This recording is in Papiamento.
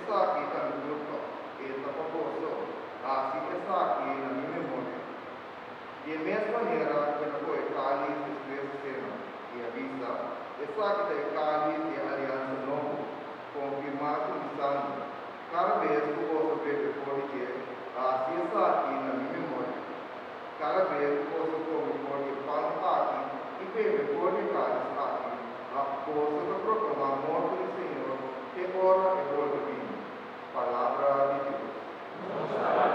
Esaki ta mi kurpa, e ta pa boso, hasi esaki na mi memoria. Di e mes manera el a kohe kális despues di sena, i a bisa, Esaki ta e kális di e aliansa nobo, konfirmá ku mi sanger. Kada bes ku boso bebe for di dje, hasi esaki na mi memoria. Kada bes ku boso kome for di e pan aki i bebe for di e kális aki, boso ta proklamá morto di Señor te ora e bolbe bini. Palabra di Dios.